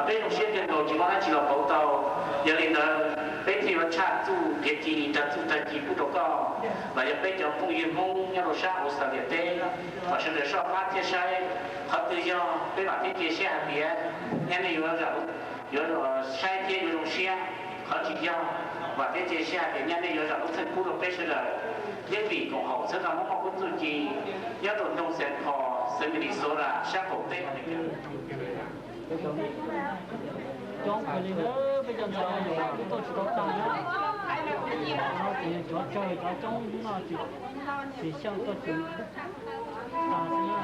Peb zoo siab kawg nkaus tsis muaj dab tsi los pauv tau. Yog li ntawd peb thiaj yuav tshaj txuj kev ci rau txuj tag ci pub rau koj, los yog peb cov phooj ywg Hmoob nyob rau sab Australia teb. Thov sawv daws soj qab thiab saib qhov twg yog peb vam thiab cia siab hais tias nyaj nej yuav, yuav saib thiab yuav zoo siab. Qhov tsis yog, vam thiab cia siab hais tias nyaj nej yuav zam lub txim pub rau peb sawv daws. Yeej vim koom haum txhawb nrog Hmoob muaj kub txuj ci nyob rau nroog Saint Paul, xeev Minnesota sab qaum teb Amelikas. Coob kawg li na, peb cov ntxhais hluas tuaj tsis tau tag na. No ces yog cov tsawg cov coob no ces, ces xyaw tuaj ces tag xwb na.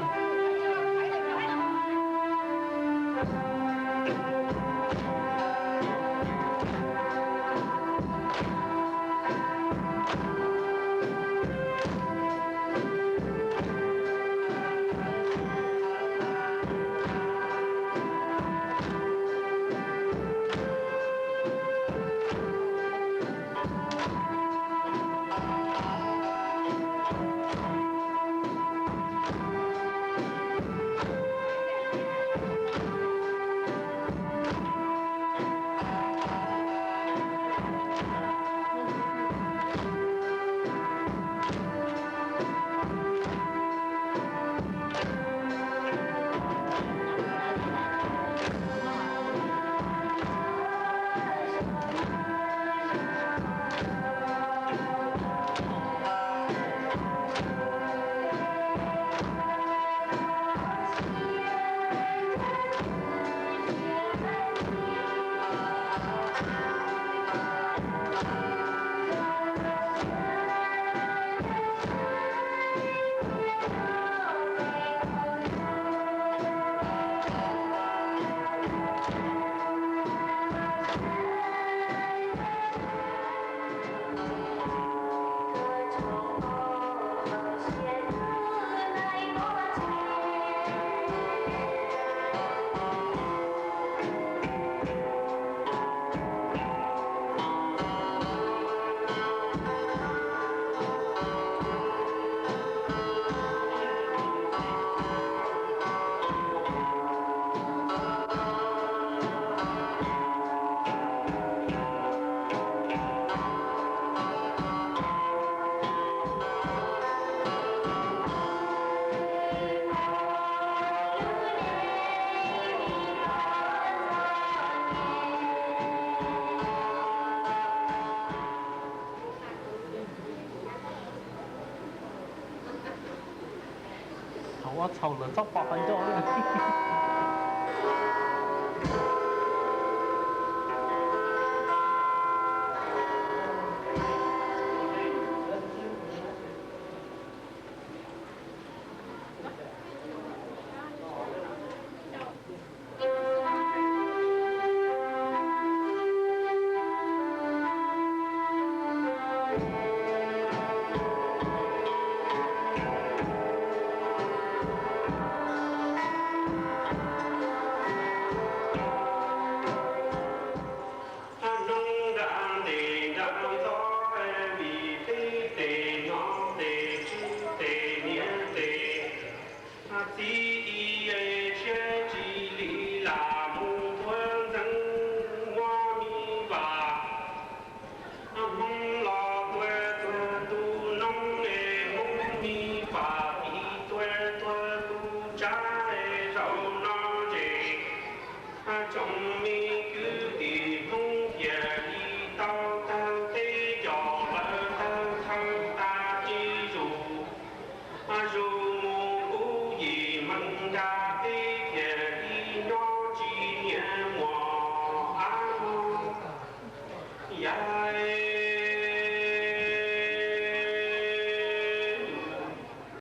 Thaum ua txhaum lawm txhob pom qhov ncauj. Hnub nram ntej nram ntxov, vim peb tes nyob tes tswv tes niam tes txiv, siab tsis lim lam mus tuav ntxeev muab mi vam. Hmoob los tuav tuag tus noog, Hmoob mi vam vim tuav tuag tus tsab, zaum no ces tsoom me kwv tij Hmoob thiaj li tau tawg teb coj lawv tawg thawj tas tsis zus, zus mus kuv yim meej nrag teb thiaj li nyob tsis niaj muaj av mog. Yav